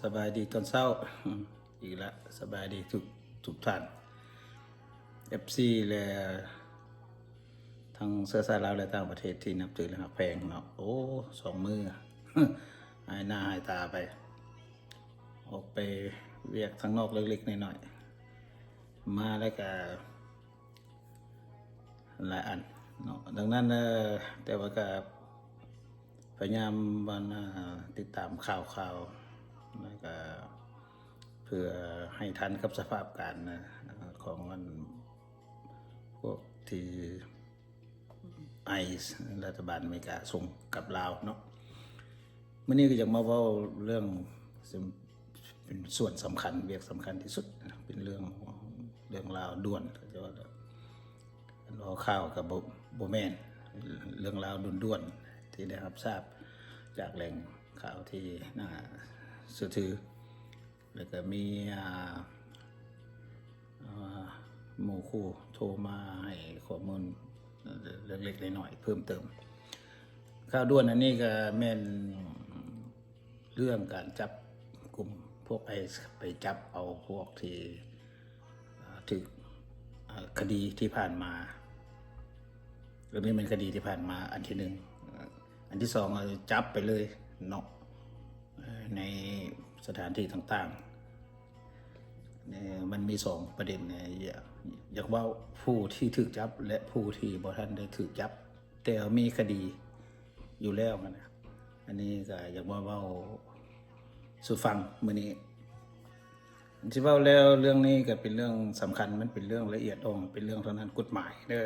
ສະບາຍດີຕອນເຊົ້າ ອືມ ອີກລະ ສະບາຍດີທຸກ ທຸກທ່ານ ເອັຟຊີ ແລະ ທັງເຊື້ອຊາດລາວ ແລະ ຕ່າງປະເທດທີ່ນັບຖື ແລະ ຮັກແພງເນາະ. ໂອ້ ສອງມື້ ຫາຍໜ້າຫາຍຕາໄປ ອອກໄປວຽກທາງນອກເລັກໆນ້ອຍໆ ມາແລ້ວກະ ຫຼາຍອັນເນາະ. ດັ່ງນັ້ນ ເອີ ແຕ່ວ່າກະພະຍາຍາມ ອັນ ຕິດຕາມຂ່າວໆ ແລ້ວກະເພື່ອໃຫ້ທັນກັບສະພາບການ ຂອງ ອັນ ພວກທີ່ ໄອສ໌ ລັດຖະບານອາເມລິກາສົ່ງກັບລາວເນາະ. ມື້ນີ້ກໍຢາກມາເວົ້າເລື່ອງ ເປັນສ່ວນສຳຄັນ ວຽກສຳຄັນທີ່ສຸດ ເປັນເລື່ອງ ເລື່ອງລາວດ່ວນ ເວົ້າຂ່າວກໍບໍ່ ບໍ່ແມ່ນ ເລື່ອງລາວດ່ວນໆ ທີ່ໄດ້ຮັບຊາບຈາກແຫຼ່ງຂ່າວທີ່ໜ້າເຊື່ອຖື ແລ້ວກໍມີ ອ່າ ອ່າ ໝູ່ຄູ່ໂທມາໃຫ້ຂໍ້ມູນເລັກໆນ້ອຍໆເພີ່ມເຕີມ. ຂ່າວດ່ວນອັນນີ້ກໍແມ່ນເລື່ອງການຈັບກຸມພວກໄອສ໌ ໄປຈັບເອົາພວກທີ່ ອ່າ ຖືກ ອ່າ ຄະດີທີ່ຜ່ານມາ ແລ້ວນີ້ແມ່ນຄະດີທີ່ຜ່ານມາອັນທີໜຶ່ງ. ອັນທີສອງ ຈັບໄປເລີຍເນາະ ໃນສະຖານທີ່ຕ່າງໆ. ເອີ ມັນມີສອງປະເດັນ ເອີ ຢາກ ຢາກເວົ້າຜູ້ທີ່ຖືກຈັບ ແລະ ຜູ້ທີ່ບໍ່ທັນໄດ້ຖືກຈັບ ແຕ່ມີຄະດີຢູ່ແລ້ວຫັ້ນນະ. ອັນນີ້ກໍຢາກມາເວົ້າສູ່ຟັງມື້ນີ້. ຊິເວົ້າແລ້ວ ເລື່ອງນີ້ກໍເປັນເລື່ອງສຳຄັນ ມັນເປັນເລື່ອງລະອຽດອ່ອນ ເປັນເລື່ອງທາງດ້ານກົດໝາຍເດີ.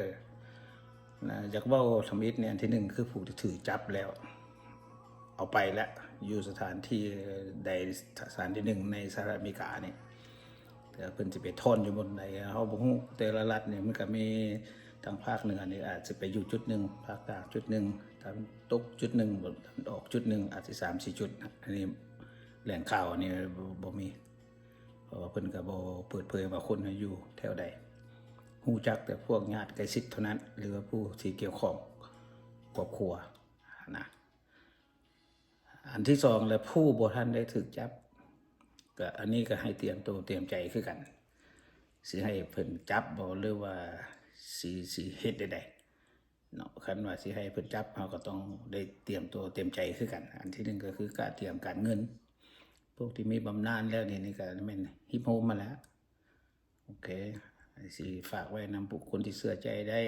ນະ ຢາກເວົ້າທຳອິດນີ້ ອັນທີໜຶ່ງ ຄືຜູ້ທີ່ຖືກຈັບແລ້ວ ເອົາໄປແລ້ວ ຢູ່ສະຖານທີ່ໃດ ສະຖານທີ່ໜຶ່ງໃນສະຫະລັດອາເມລິການີ້ ແຕ່ເພິ່ນຊິໄປທ້ອນຢູ່ບ່ອນໃດ ເຮົາບໍ່ຮູ້. ແຕ່ລະລັດນີ້ມັນກໍມີ ທາງພາກເໜືອນີ້ອາດຊິໄປຢູ່ຈຸດໜຶ່ງ ພາກກາງຈຸດໜຶ່ງ ຕາເວັນຕົກຈຸດໜຶ່ງ ຕາເວັນອອກຈຸດໜຶ່ງ ອາດຊິສາມສີ່ຈຸດ. ອັນນີ້ແຫຼ່ງຂ່າວນີ້ບໍ່ ບໍ່ມີ ເພາະວ່າເພິ່ນກໍບໍ່ເປີດເຜີຍວ່າຄົນຢູ່ແຖວໃດ. ຮູ້ຈັກແຕ່ພວກຍາດໃກ້ຊິດເທົ່ານັ້ນ ຫຼືວ່າຜູ້ທີ່ກ່ຽວຂ້ອງຄອບຄົວນະ. ອັນທີສອງ ແລະ ຜູ້ບໍ່ທັນໄດ້ຖືກຈັບ ກໍອັນນີ້ກໍໃຫ້ຕຽມໂຕຕຽມໃຈຄືກັນ ຊິໃຫ້ເພິ່ນຈັບບໍ່ ຫຼືວ່າຊິ ຊິເຮັດແນວໃດເນາະ. ຄັນວ່າຊິໃຫ້ເພິ່ນຈັບ ເຮົາກໍຕ້ອງໄດ້ຕຽມໂຕຕຽມໃຈຄືກັນ. ອັນທີໜຶ່ງກໍຄືກະຕຽມການເງິນ ພວກທີ່ມີບຳນານແລ້ວນີ້ ນີ້ກໍແມ່ນຮິບໂຮມມາແລ້ວ. ໂອເຄ ຊິຝາກໄວ້ນຳບຸກຄົນທີ່ເຊື່ອໃຈໄດ້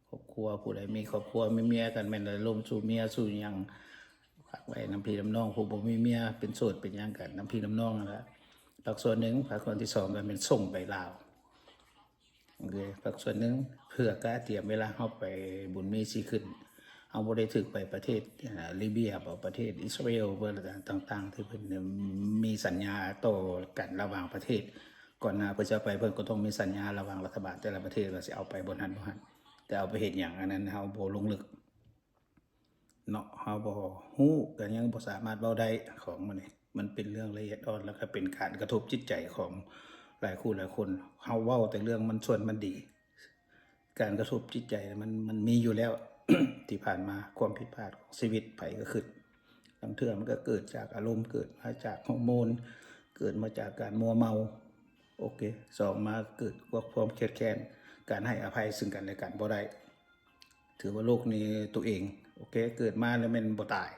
ຄອບຄົວ ຜູ້ໃດມີຄອບຄົວ ມີເມຍ ກໍແມ່ນລະລົມສູ່ເມຍສູ່ຫຍັງ ຝາກໄວ້ນຳພີ່ນຳນ້ອງ ຜູ້ບໍ່ມີເມຍ ເປັນໂສດເປັນຫຍັງ ກໍນຳພີ່ນຳນ້ອງນັ້ນລະ ພາກສ່ວນໜຶ່ງ. ພາກສ່ວນທີສອງ ກໍແມ່ນສົ່ງໄປລາວ ໂອເຄ ພາກສ່ວນໜຶ່ງ ເພື່ອກະຕຽມເວລາເຮົາໄປບຸນມີຊີຂຶ້ນ ເຮົາບໍ່ໄດ້ຖືກໄປປະເທດ ເອີ ລີເບຍບໍ ປະເທດອິດສະຣາເອວ ປະເທດຕ່າງໆ ທີ່ເພິ່ນມີສັນຍາຕໍ່ກັນລະຫວ່າງປະເທດ. ກ່ອນໜ້າເພິ່ນຈະໄປ ເພິ່ນກໍຕ້ອງມີສັນຍາລະຫວ່າງລັດຖະບານແຕ່ລະປະເທດວ່າຊິເອົາໄປບ່ອນຫັ້ນບ່ອນນີ້ ແຕ່ເອົາໄປເຮັດຫຍັງ ອັນນັ້ນເຮົາບໍ່ລົງເລິກເນາະ ເຮົາບໍ່ຮູ້ ກໍຍັງບໍ່ສາມາດເວົ້າໄດ້. ຂອງມັນນີ້ ມັນເປັນເລື່ອງລະອຽດອ່ອນ ແລ້ວກໍເປັນການກະທົບຈິດໃຈຂອງຫຼາຍຄູ່ຫຼາຍຄົນ. ເຮົາເວົ້າແຕ່ເລື່ອງມັນສ່ວນມັນດີ ການກະທົບຈິດໃຈມັນ ມັນມີຢູ່ແລ້ວ ທີ່ຜ່ານມາ ຄວາມຜິດພາດຂອງຊີວິດໃຜກໍຄື ລາງເທື່ອມັນກໍເກີດຈາກອາລົມ ເກີດມາຈາກຮອກໂມນ ເກີດມາຈາກການມົວເມົາ ໂອເຄ ສອງມາເກີດພວກຄວາມຄຽດແຄ້ນ ການໃຫ້ອະໄພຊຶ່ງກັນແລະກັນບໍ່ໄດ້ ຖືວ່າໂລກນີ້ໂຕເອງ ໂອເຄ ເກີດມາແລ້ວແມ່ນບໍ່ຕາຍ.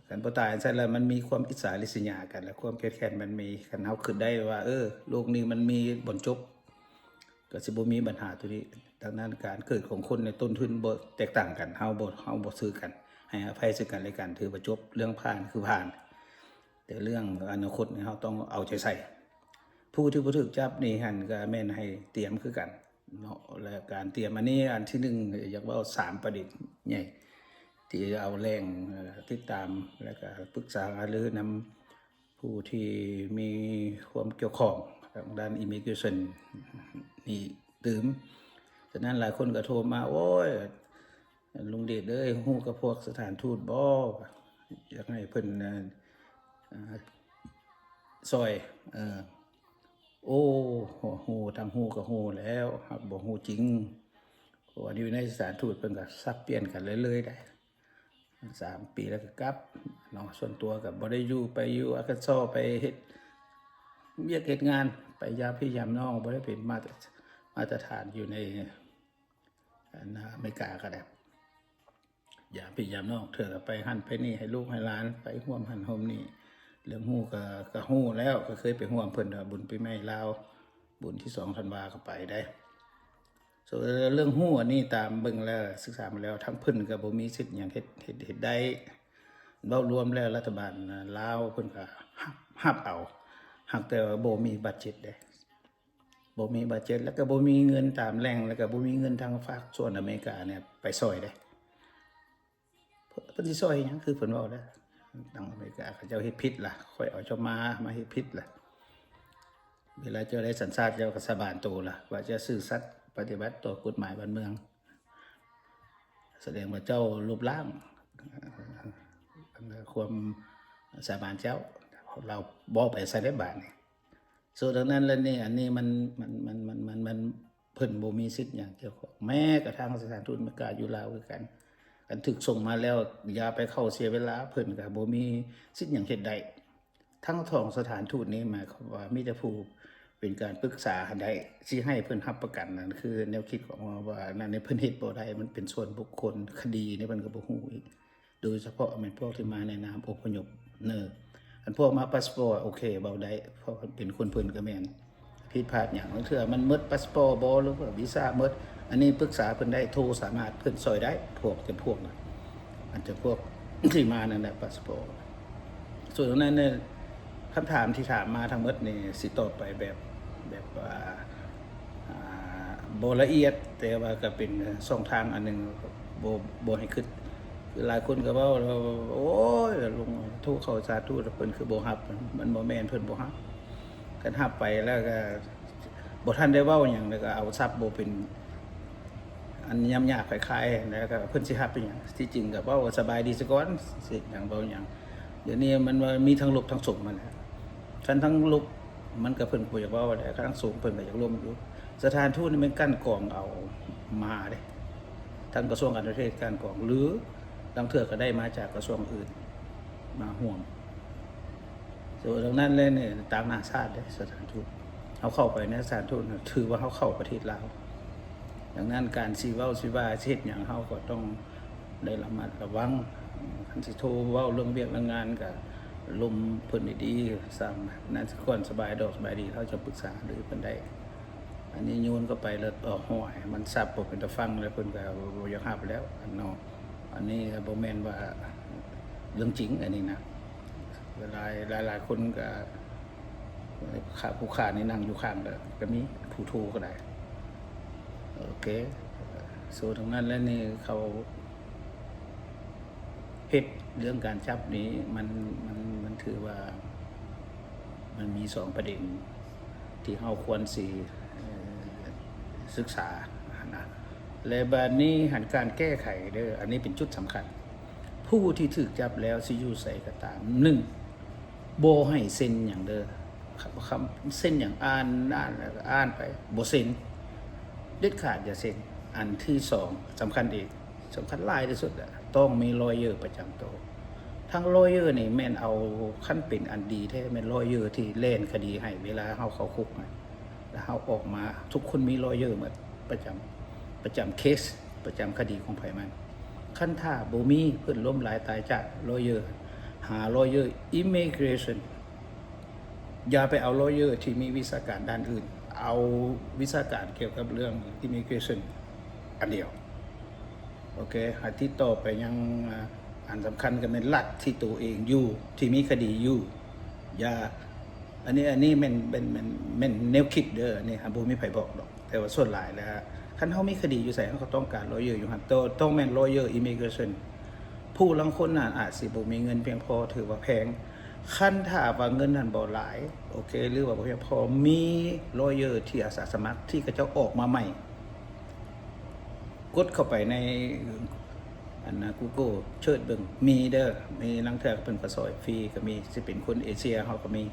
ຄັນບໍ່ຕາຍຊັ້ນແລ້ວ ມັນມີຄວາມອິດສາລິດສະຍາກັນ ແລະ ຄວາມຄຽດແຄ້ນມັນມີ. ຄັນເຮົາຄິດໄດ້ວ່າ ເອີ ໂລກນີ້ມັນມີບ່ອນຈົບ ກໍຊິບໍ່ມີບັນຫາໂຕນີ້. ດັ່ງນັ້ນ ການເກີດຂອງຄົນໃນຕົ້ນທຶນບໍ່ແຕກຕ່າງກັນ ເຮົາບໍ່ ເຮົາບໍ່ຖືກັນ ໃຫ້ອະໄພຊຶ່ງກັນແລະກັນ ຖືວ່າຈົບ ເລື່ອງຜ່ານຄືຜ່ານ ແຕ່ເລື່ອງອະນາຄົດນີ້ເຮົາຕ້ອງເອົາໃຈໃສ່. ຜູ້ທີ່ບໍ່ຖືກຈັບນີ້ຫັ້ນ ກໍແມ່ນໃຫ້ຕຽມຄືກັນເນາະ ແລະ ການຕຽມອັນນີ້ ອັນທີໜຶ່ງ ຢາກເວົ້າສາມປະເດັນໃຫຍ່ ທີ່ເອົາແຫຼ່ງ ເອີ ຕິດຕາມ ແລະ ກໍປຶກສາຫາລືນຳຜູ້ທີ່ມີຄວາມກ່ຽວຂ້ອງທາງດ້ານ Immigration ນີ້ຕື່ມ. ສະນັ້ນ ຫຼາຍຄົນກໍໂທມາ ໂອ້ຍ ລຸງເດດເອີຍ ຮູ້ກັບພວກສະຖານທູດບໍ່? ຢາກໃຫ້ເພິ່ນ ເອີ ຊ່ອຍ ເອີ ໂອ້ ຮູ້ ທັງຮູ້ກໍຮູ້ແລ້ວ ຫາກບໍ່ຮູ້ຈິງ ເພາະວ່າຢູ່ໃນສະຖານທູດເພິ່ນກໍສັບປ່ຽນກັນເລື້ອຍໆໄດ໋. ສາມປີແລ້ວກໍກັບເນາະ. ສ່ວນຕົວກໍບໍ່ໄດ້ຢູ່ ໄປຢູ່ອາຄັນຊໍ ໄປເຮັດວຽກເຮັດງານ ໄປຢາມພີ່ຢາມນ້ອງ ບໍ່ໄດ້ເປັນມາດຕະ ມາດຕະຖານຢູ່ໃນ ອັນ ອາເມລິກາກໍໄດ້ ຢາມພີ່ຢາມນ້ອງ ເທື່ອກໍໄປຫັ້ນໄປນີ້ ໃຫ້ລູກໃຫ້ຫຼານ ໄປຮ່ວມຫັ້ນຮ່ວມນີ້. ເລື່ອງຮູ້ກໍ ກໍຮູ້ແລ້ວ ກໍເຄີຍໄປຮ່ວມເພິ່ນ ບຸນປີໃໝ່ລາວ ບຸນທີສອງທັນວາກໍໄປໄດ້. ສ່ວນເລື່ອງຮູ້ອັນນີ້ ຕາມເບິ່ງແລ້ວ ສຶກສາມາແລ້ວ ທາງເພິ່ນກໍບໍ່ມີສິດຫຍັງເຮັດ ເຮັດ ເຮັດໄດ້. ເວົ້າລວມແລ້ວ ລັດຖະບານລາວເພິ່ນກໍຮັບ ຮັບເອົາ ຫາກແຕ່ວ່າບໍ່ມີບັດເຈັດເດ້ ບໍ່ມີບັດເຈັດ ແລ້ວກໍບໍ່ມີເງິນຕາມແຫຼ່ງ ແລ້ວກໍບໍ່ມີເງິນທາງພາກສ່ວນອາເມລິການີ້ໄປຊ່ອຍເດ້. ເພິ່ນ ເພິ່ນຊິຊ່ອຍເຮັດຫຍັງ? ຄືເພິ່ນເວົ້າແຫຼະ ທາງອາເມລິກາເຂົາເຈົ້າເຮັດຜິດລະ ຂ້ອຍເອົາເຈົ້າມາ ມາເຮັດຜິດລະ. ເວລາເຈົ້າໄດ້ສັນຊາດ ເຈົ້າກໍສາບານໂຕລະ ວ່າຈະຊື່ສັດ ປະຕິບັດຕໍ່ກົດໝາຍບ້ານເມືອງ. ສະແດງວ່າເຈົ້າລົບລ້າງ ເອີ ຄວາມສາບານເຈົ້າ. ລາວເວົ້າໄປໃສໄດ້ບາດນີ້. ໂຊ ດັ່ງນັ້ນແລ້ວນີ້ ອັນນີ້ມັນ ມັນ ມັນ ມັນ ມັນ ມັນ ເພິ່ນບໍ່ມີສິດຫຍັງກ່ຽວຂ້ອງ. ແມ້ກະທັ່ງສະຖານທູດອາເມລິກາຢູ່ລາວຄືກັນ ຄັນຖືກສົ່ງມາແລ້ວ ຢ່າໄປເຂົ້າເສຍເວລາ ເພິ່ນກໍບໍ່ມີສິດຫຍັງເຮັດໄດ້. ທັງສອງສະຖານທູດນີ້ ໝາຍຄວາມວ່າມີແຕ່ຜູ້ເປັນການປຶກສາຫັ້ນໄດ້ ຊິໃຫ້ເພິ່ນຮັບປະກັນ. ນັ້ນຄືແນວຄິດຂອງເຮົາວ່າ ນັ້ນນີ້ເພິ່ນເຮັດບໍ່ໄດ້ ມັນເປັນສ່ວນບຸກຄົນ ຄະດີນີ້ເພິ່ນກໍບໍ່ຮູ້ອີກ ໂດຍສະເພາະແມ່ນພວກທີ່ມາໃນນາມອົບພະຍົບເນີ. ອັນພວກມາພາສປອດ ໂອເຄ ເວົ້າໄດ້ ເພາະເປັນຄົນເພິ່ນກໍແມ່ນ ຜິດພາດຫຍັງ ລາງເທື່ອມັນໝົດພາສປອດບໍ ຫຼືວ່າວີຊາໝົດ ອັນນີ້ປຶກສາເພິ່ນໄດ້ ໂທສາມາດ ເພິ່ນຊ່ອຍໄດ້ ພວກຈຳພວກນັ້ນ ອັນຈຳພວກທີ່ມານັ້ນແຫຼະ ພາສປອດ. ສ່ວນນັ້ນ ຄຳຖາມທີ່ຖາມມາທັງໝົດນີ້ ຊິຕອບໄປແບບ ແບບວ່າ ອ່າ ບໍ່ລະອຽດ ແຕ່ວ່າກໍເປັນຊ່ອງທາງອັນໜຶ່ງ ບໍ່ ບໍ່ໃຫ້ຄິດ. ຄືຫຼາຍຄົນກໍເວົ້າ ໂອ້ຍ ລົງໂທເຂົ້າສານທູດ ເພິ່ນຄືບໍ່ຮັບ. ມັນບໍ່ແມ່ນເພິ່ນບໍ່ຮັບ ຄັນຮັບໄປແລ້ວກໍບໍ່ທັນໄດ້ເວົ້າຫຍັງ ແລ້ວກໍເອົາສັບບໍ່ເປັນ ອັນຫຍາບໆ ຄາຍໆ ແລ້ວກໍເພິ່ນຊິຮັບເປັນຫຍັງ? ທີ່ຈິງກໍເວົ້າສະບາຍດີສາກ່ອນ ຊິຫຍັງເວົ້າຫຍັງ. ດຽວນີ້ມັນວ່າມີທັງລົບທັງສົມຫັ້ນແຫຼະ ຄັນທັງລົບ ມັນກໍເພິ່ນກໍບໍ່ຢາກເວົ້າແຫຼະ ຄັນທັງສົມເພິ່ນກໍຢາກລົມຢູ່. ສະຖານທູດນີ້ແມ່ນກັ່ນກອງເອົາມາເດ້ ທາງກະຊວງການຕ່າງປະເທດກັ່ນກອງ ຫຼື ລາງເທື່ອກໍໄດ້ມາຈາກກະຊວງອື່ນມາຮ່ວມ. ໂຕດັ່ງນັ້ນແລ້ວນີ້ ຕາມໜ້າຊາດເດ້ ສະຖານທູດ ເຮົາເຂົ້າໄປໃນສະຖານທູດ ຖືວ່າເຮົາເຂົ້າປະເທດລາວ. ດັ່ງນັ້ນ ການຊິເວົ້າຊິວ່າຊິເຮັດຫຍັງ ເຮົາກໍຕ້ອງ ໄດ້ລະມັດລະວັງ. ຄັນຊິໂທເວົ້າເລື່ອງວຽກເລື່ອງງານ ກະລົມເພິ່ນດີໆ ຊ່າງນັ້ນ ຊິກ່ອນສະບາຍດອກສະບາຍດີ ເຮົາຈະປຶກສາຫາລືເພິ່ນໄດ້. ອັນນີ້ໂຍນເຂົ້າໄປແລ້ວ ໂອ້ຍ ມັນສັບບໍ່ເປັນຕາຟັງ ແລ້ວເພິ່ນກະບໍ່ຢາກຮັບແລ້ວເນາະ. ອັນນີ້ບໍ່ແມ່ນວ່າເລື່ອງຈິງ ອັນນີ້ນະ. ຫຼາຍ ຫຼາຍໆຄົນກະ ຂ້າ ຜູ້ຂ້ານີ້ນັ່ງຢູ່ຂ້າງ ກະ ກະມີຜູ້ໂທກະໄດ້. ໂອເຄ ໂຊ ທັງນັ້ນແລ້ວນີ້ ເຂົາເຮັດເລື່ອງການຈັບນີ້ ມັນ ມັນ ມັນຖືວ່າມັນມີສອງປະເດັນທີ່ເຮົາຄວນຊິ ເອີ ສຶກສານະ. ແລະ ບາດນີ້ຫັ້ນ ການແກ້ໄຂເດີ ອັນນີ້ເປັນຈຸດສຳຄັນ. ຜູ້ທີ່ຖືກຈັບແລ້ວຊິຢູ່ໃສກໍຕາມ ໜຶ່ງ ບໍ່ໃຫ້ເຊັນຫຍັງເດີ ຄຳ ເຊັນຫຍັງ ອ່ານ ອ່ານ ແລ້ວກໍອ່ານໄປ ບໍ່ເຊັນ ເດັດຂາດຢ່າເຊັນ. ອັນທີສອງ ສຳຄັນອີກ ສຳຄັນຫຼາຍທີ່ສຸດ ຕ້ອງມີລອຍເຢີປະຈຳໂຕ. ທາງລອຍເຢີນີ້ແມ່ນເອົາ ຄັນເປັນອັນດີແທ້ ແມ່ນລອຍເຢີທີ່ແລ່ນຄະດີໃຫ້ ເວລາເຮົາເຂົ້າຄຸກນະ ແລ້ວເຮົາອອກມາ ທຸກຄົນມີລອຍເຢີໝົດ ປະຈຳ ປະຈຳເຄສ ປະຈຳຄະດີຂອງໃຜມັນ. ຄັນຖ້າບໍ່ມີ ເພິ່ນລົ້ມລາຍຕາຍຈາກລອຍເຢີ ຫາລອຍເຢີ immigration. ຢ່າໄປເອົາລອຍເຢີທີ່ມີວິຊາການດ້ານອື່ນ ເອົາວິຊາການກ່ຽວກັບເລື່ອງ immigration ອັນດຽວ. ໂອເຄ ໃຫ້ຕິດຕໍ່ໄປຍັງ ອາ ອັນສຳຄັນກໍແມ່ນລັດທີ່ໂຕເອງຢູ່ ທີ່ມີຄະດີຢູ່. ຢ່າ ອັນນີ້ ອັນນີ້ແມ່ນ ແມ່ນ ແມ່ນ ແມ່ນແນວຄິດເດີ ອັນນີ້ຫາບໍ່ມີໃຜບອກດອກ. ແຕ່ວ່າສ່ວນຫຼາຍແລ້ວ ຄັນເຮົາມີຄະດີຢູ່ໃສ ເຮົາກໍຕ້ອງການລອຍເຢີຢູ່ຫັ້ນ ຕ້ອງ ຕ້ອງແມ່ນລອຍເຢີ immigration. ຜູ້ລາງຄົນນະອາດຊິບໍ່ມີເງິນພຽງພໍ ຖືວ່າແພງ. ຄັນຖ້າວ່າເງິນຫັ້ນບໍ່ຫຼາຍ ໂອເຄ ຫຼືວ່າບໍ່ພຽງພໍ ມີລອຍເຢີທີ່ອາສາສະໝັກ ທີ່ເຂົາເຈົ້າອອກມາໃໝ່ ກົດເຂົ້າໄປໃນ ອັນນະ Google search ເບິ່ງ ມີເດີ ມີ ລາງເທື່ອເພິ່ນກໍຊ່ອຍຟຣີກໍມີ ຊິເປັນຄົນເອເຊຍເຮົາກໍມີ.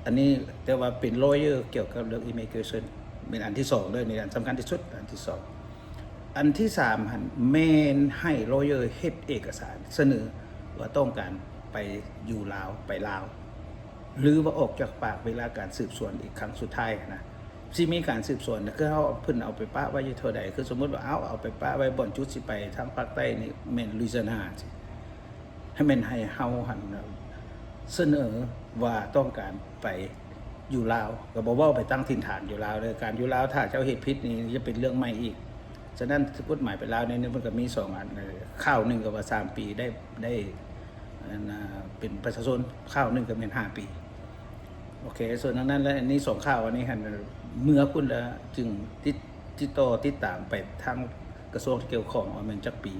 ອັນນີ້ ແຕ່ວ່າເປັນລອຍເຢີກ່ຽວກັບເລື່ອງ immigration ແມ່ນອັນທີສອງເດີ ນີ້ອັນສຳຄັນທີ່ສຸດ ອັນທີສອງ. ອັນທີສາມຫັ້ນແມ່ນໃຫ້ lawyer ເຮັດເອກະສານສະເໜີວ່າຕ້ອງການໄປຢູ່ລາວ ໄປລາວ ຫຼືວ່າອອກຈາກປາກເວລາການສືບສວນອີກຄັ້ງສຸດທ້າຍນະ ຊິມີການສືບສວນ ຄືເຮົາ ເພິ່ນເອົາໄປປະໄວ້ຢູ່ເທົ່າໃດ ຄືສົມມຸດວ່າ ເອົາ ເອົາໄປປະໄວ້ບ່ອນຈຸດຊິໄປທາງພາກໃຕ້ນີ້ແມ່ນ Louisiana ໃຫ້ແມ່ນໃຫ້ເຮົາຫັ້ນສະເໜີວ່າຕ້ອງການໄປຢູ່ລາວ ກໍບໍ່ເວົ້າໄປຕັ້ງຖິ່ນຖານຢູ່ລາວເດີ ການຢູ່ລາວ ຖ້າເຈົ້າເຮັດຜິດນີ້ຈະເປັນເລື່ອງໃໝ່ອີກ. ສະນັ້ນ ກົດໝາຍໄປລາວນີ້ ມັນກໍມີສອງອັນ ຄາວໜຶ່ງກໍວ່າສາມປີ ໄດ້ ໄດ້ ອັນນາ ເປັນປະຊາຊົນ ຄາວໜຶ່ງກໍແມ່ນຫ້າປີ. ໂອເຄ ສ່ວນອັນນັ້ນ ແລະ ອັນນີ້ສອງຄາວອັນນີ້ຫັ້ນ ເມື່ອພຸ້ນແລ້ວຈຶ່ງຕິດ ຕິດຕໍ່ຕິດຕາມໄປທາງກະຊວງທີ່ກ່ຽວຂ້ອງວ່າແມ່ນຈັກປີ.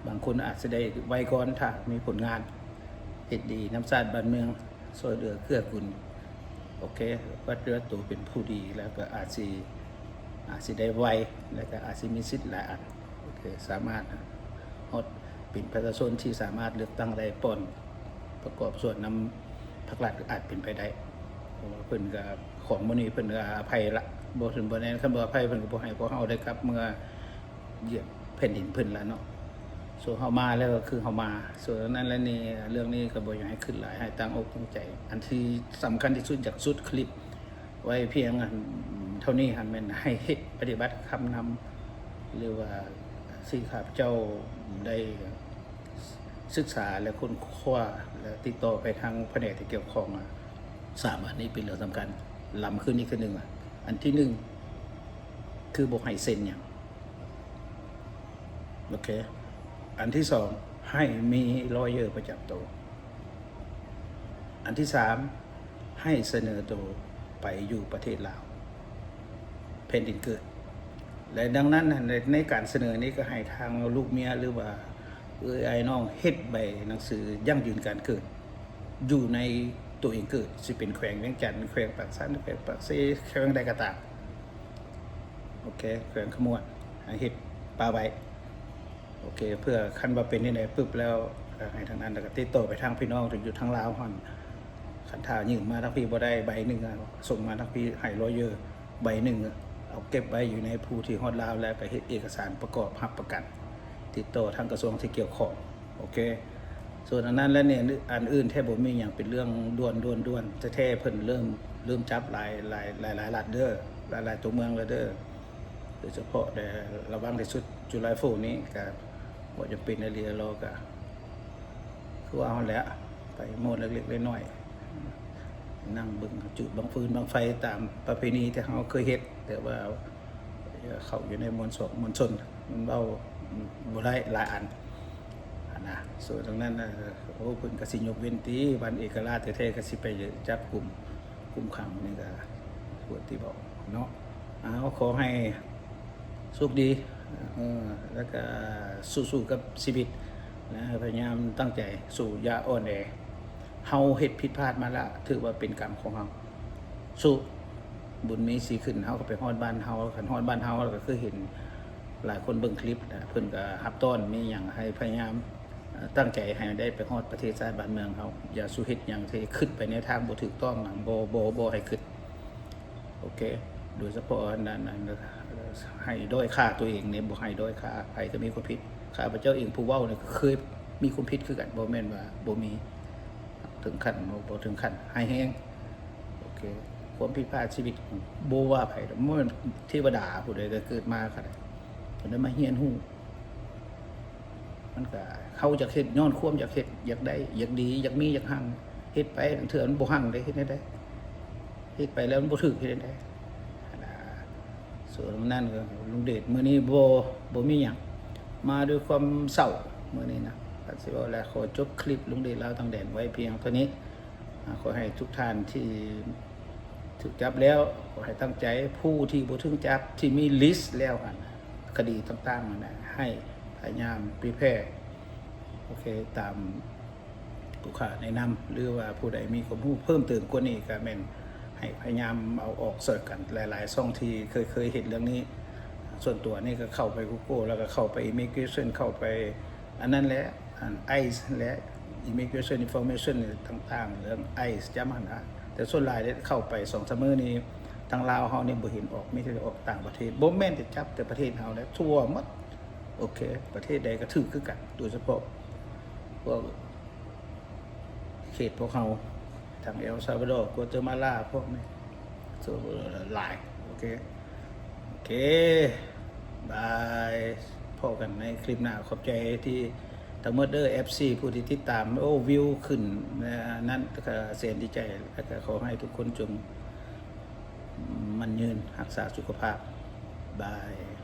ບາງຄົນອາດຊິໄດ້ໄວກ່ອນ ຖ້າມີຜົນງານເຮັດດີນຳຊາດບ້ານເມືອງ ຊ່ວຍເຫຼືອເກື້ອກູນ ໂອເຄ ປະຕິບັດໂຕເປັນຜູ້ດີ ແລ້ວກໍອາດຊິ ອາດຊິໄດ້ໄວ ແລ້ວກໍອາດຊິມີສິດຫຼາຍອັນ ໂອເຄ ສາມາດຮອດເປັນປະຊາຊົນທີ່ສາມາດເລືອກຕັ້ງໄດ້ ປ່ອນປະກອບສ່ວນນຳພັກລັດ ອາດເປັນໄປໄດ້ ເພາະວ່າເພິ່ນກໍ ຂອງໝູ່ນີ້ເພິ່ນກໍອະໄພລະ ບໍ່ເຖິງບໍ່ແມ່ນ ຄັນບໍ່ອະໄພເພິ່ນກໍບໍ່ໃຫ້ພວກເຮົາໄດ້ກັບເມືອ ຢຽບແຜ່ນດິນເພິ່ນລະເນາະ. ໂຊເຮົາມາແລ້ວກໍຄືເຮົາມາ ໂຊນັ້ນແຫຼະນີ້ ເລື່ອງນີ້ກໍບໍ່ຢາກໃຫ້ຄິດຫຼາຍ ໃຫ້ຕັ້ງອົກຕັ້ງໃຈ. ອັນທີ່ສຳຄັນທີ່ສຸດ ຢາກສຸດຄລິບໄວ້ພຽງອັນເທົ່ານີ້ຫັ້ນ ແມ່ນໃຫ້ເຮັດປະຕິບັດຄຳນຳ ຫຼືວ່າທີ່ຂ້າພະເຈົ້າໄດ້ສຶກສາ ແລະ ຄົ້ນຄວ້າ ແລະ ຕິດຕໍ່ໄປທາງພະແນກທີ່ກ່ຽວຂ້ອງ ສາມອັນນີ້ເປັນເລື່ອງສຳຄັນ ລຳຄືນອີກເທື່ອໜຶ່ງ. ອັນທີໜຶ່ງ ຄືບໍ່ໃຫ້ເຊັນຫຍັງ ໂອເຄ ອັນທີສອງ ໃຫ້ມີ lawyer ປະຈຳໂຕ. ອັນທີສາມ ໃຫ້ສະເໜີໂຕໄປຢູ່ປະເທດລາວ ແຜ່ນດິນເກີດ ແລະ ດັ່ງນັ້ນ ໃນ ໃນການສະເໜີນີ້ ກໍໃຫ້ທາງລູກເມຍ ຫຼືວ່າເອື້ອຍອ້າຍນ້ອງ ເຮັດໃບໜັງສືຢັ້ງຢືນການເກີດ ຢູ່ໃນໂຕເອງເກີດ ຊິເປັນແຂວງວຽງຈັນ ແຂວງປາກຊັນ ແຂວງປາກເຊ ແຂວງໃດກໍຕາມ ໂອເຄ ແຂວງຂະມວນ ໃຫ້ເຮັດປະໄວ້ ໂອເຄ ເພື່ອຄັນວ່າເປັນຈັ່ງໃດປຶບແລ້ວ ກໍໃຫ້ທາງນັ້ນ ແລ້ວກໍຕິດຕໍ່ໄປທາງພີ່ນ້ອງທີ່ຢູ່ທາງລາວຫັ້ນ ຄັນຖ້າຍື່ນມາທາງພີ້ບໍ່ໄດ້ໃບໜຶ່ງ ສົ່ງມາທາງພີ້ໃຫ້ lawyer ໃບໜຶ່ງ ເອົາເກັບໄວ້ຢູ່ໃນຜູ້ທີ່ຮອດລາວ ແລ້ວກໍເຮັດເອກະສານປະກອບຮັບປະກັນ ຕິດຕໍ່ທາງກະຊວງທີ່ກ່ຽວຂ້ອງ ໂອເຄ ສ່ວນອັນນັ້ນແລ້ວນີ້ ອັນອື່ນແທ້ບໍ່ມີຫຍັງ ເປັນເລື່ອງດ່ວນໆໆ ແທ້ໆ ເພິ່ນເລີ່ມ ເລີ່ມຈັບຫຼາຍ ຫຼາຍ ຫຼາຍ ຫຼາຍລັດເດີ ຫຼາຍໆຕົວເມືອງແລ້ວເດີ ໂດຍສະເພາະແຕ່ລະວັງທີ່ສຸດ July Fourth ນີ້ ກໍບໍ່ຈຳເປັນອີ່ຫຼີ ລາວກໍຄືວ່າຫັ້ນແຫຼະ ໄປໂມດເລັກໆນ້ອຍໆ ນັ່ງເບິ່ງຈູດບັ້ງຟືນບັ້ງໄຟຕາມປະເພນີທີ່ເຮົາເຄີຍເຮັດ ແຕ່ວ່າ ເຂົ້າຢູ່ໃນມວນສອງມວນຊົນ ມັນເວົ້າບໍ່ໄດ້ຫຼາຍອັນຫັ້ນນະ. ສ່ວນທາງນັ້ນນະ ໂອ້ ເພິ່ນກໍຊິຍົກເວັ້ນຕິ ວັນເອກະລາດແທ້ໆ ກໍຊິໄປຈັບກຸມ ຄຸມຂັງນີ້ກໍປວດຕິເວົ້າເນາະ. ເອົາ ຂໍໃຫ້ໂຊກດີ ເອີ ແລ້ວກໍສູ້ໆກັບຊີວິດນະ ພະຍາຍາມຕັ້ງໃຈສູ້ ຢ່າອ່ອນແອ. ເຮົາເຮັດຜິດພາດມາລະ ຖືວ່າເປັນກຳຂອງເຮົາ ສູ້ ບຸນມີສີຂຶ້ນ ເຮົາກໍໄປຮອດບ້ານເຮົາ ຄັນຮອດບ້ານເຮົາ ແລ້ວກໍຄືເຫັນຫຼາຍຄົນເບິ່ງຄລິບນະ ເພິ່ນກໍຮັບຕ້ອນ ມີຫຍັງໃຫ້ພະຍາຍາມ ເອີ ຕັ້ງໃຈໃຫ້ໄດ້ໄປຮອດປະເທດຊາດບ້ານເມືອງເຮົາ ຢ່າສູ່ເຮັດຫຍັງທີ່ຄິດໄປໃນທາງບໍ່ຖືກຕ້ອງນະ ບໍ່ ບໍ່ ບໍ່ໃຫ້ຄິດ ໂອເຄ ໂດຍສະເພາະອັນນັ້ນ ອັນ ໃຫ້ດ້ອຍຄ່າຕົວເອງນີ້ ບໍ່ໃຫ້ດ້ອຍຄ່າໃຜກໍມີຄວາມຜິດ. ຂ້າພະເຈົ້າເອງຜູ້ເວົ້ານີ້ກໍເຄີຍມີຄວາມຜິດຄືກັນ ບໍ່ແມ່ນວ່າບໍ່ມີ ເຖິງຂັ້ນ ບໍ່ ບໍ່ເຖິງຂັ້ນຮ້າຍແຮງ. ໂອເຄ ຄວາມຜິດພາດຊີວິດ ບໍ່ວ່າໃຜດອກ ບໍ່ແມ່ນເທວະດາຜູ້ໃດກໍເກີດມາກໍໄດ້ ກໍໄດ້ມາຮຽນຮູ້. ມັນກະ ເຮົາຢາກເຮັດຍ້ອນຄວາມຢາກເຮັດ ຢາກໄດ້ ຢາກດີ ຢາກມີ ຢາກຮັ່ງ ເຮັດໄປ ລາງເທື່ອມັນບໍ່ຮັ່ງເດ້ ເຮັດແນວໃດ ເຮັດໄປແລ້ວມັນບໍ່ຖືກ ເຮັດແນວໃດຫັ້ນນະ. ສ່ວນນັ້ນກໍ ລຸງເດດ ມື້ນີ້ບໍ່ ບໍ່ມີຫຍັງ ມາດ້ວຍຄວາມເສົ້າມື້ນີ້ນະ. ກໍຊິເວົ້າແລ້ວ ຂໍຈົບຄລິບລຸງເດດລາວຕ່າງແດນໄວ້ພຽງເທົ່ານີ້. ອາ ຂໍໃຫ້ທຸກທ່ານທີ່ຖືກຈັບແລ້ວ ຂໍໃຫ້ຕັ້ງໃຈ ຜູ້ທີ່ບໍ່ຖືກຈັບ ທີ່ມີລິສແລ້ວຫັ້ນ ຄະດີຕ່າງໆຫັ້ນນະ ໃຫ້ພະຍາຍາມ prepare ໂອເຄ ຕາມຜູ້ຂ້າແນະນຳ ຫຼືວ່າຜູ້ໃດມີຄວາມຮູ້ເພີ່ມເຕີມກວ່ານີ້ ກໍແມ່ນໃຫ້ພະຍາຍາມເອົາອອກຊ່ອຍກັນ. ຫຼາຍໆຊ່ອງທີ່ເຄີຍ ເຄີຍເຮັດເລື່ອງນີ້ ສ່ວນຕົວນີ້ກໍເຂົ້າໄປ Google ແລ້ວກໍເຂົ້າໄປ Immigration ເຂົ້າໄປ ອັນນັ້ນແຫຼະ ອັນ ICE ແຫຼະ Immigration Information ຕ່າງໆ ເລື່ອງ ICE ຈຳຫັ້ນນະ. ແຕ່ສ່ວນຫຼາຍເດ້ ເຂົ້າໄປສອງສາມມື້ນີ້ ທາງລາວເຮົານີ້ບໍ່ເຫັນອອກ ມີແຕ່ອອກຕ່າງປະເທດ ບໍ່ແມ່ນແຕ່ຈັບແຕ່ປະເທດເຮົາແຫຼະ ທົ່ວໝົດ. ໂອເຄ ປະເທດໃດກໍຖືກຄືກັນ ໂດຍສະເພາະພວກເຂດພວກເຮົາ ທາງເອລຊາວາດໍ ກວາເຕມາລາ ພວກນີ້ ສ່ວນຫຼາຍ. ໂອເຄ ໂອເຄ ບາຍ ພໍ້ກັນໃນຄລິບໜ້າ. ຂອບໃຈທີ່ທັງໝົດເດີ ເອັຟຊີ ຜູ້ທີ່ຕິດຕາມ. ໂອ້ ວິວຂຶ້ນ ນັ້ນກໍແສນດີໃຈ ແລ້ວກໍຂໍໃຫ້ທຸກຄົນຈົ່ງໝັ້ນຍືນ ຮັກສາສຸຂະພາບ. ບາຍ.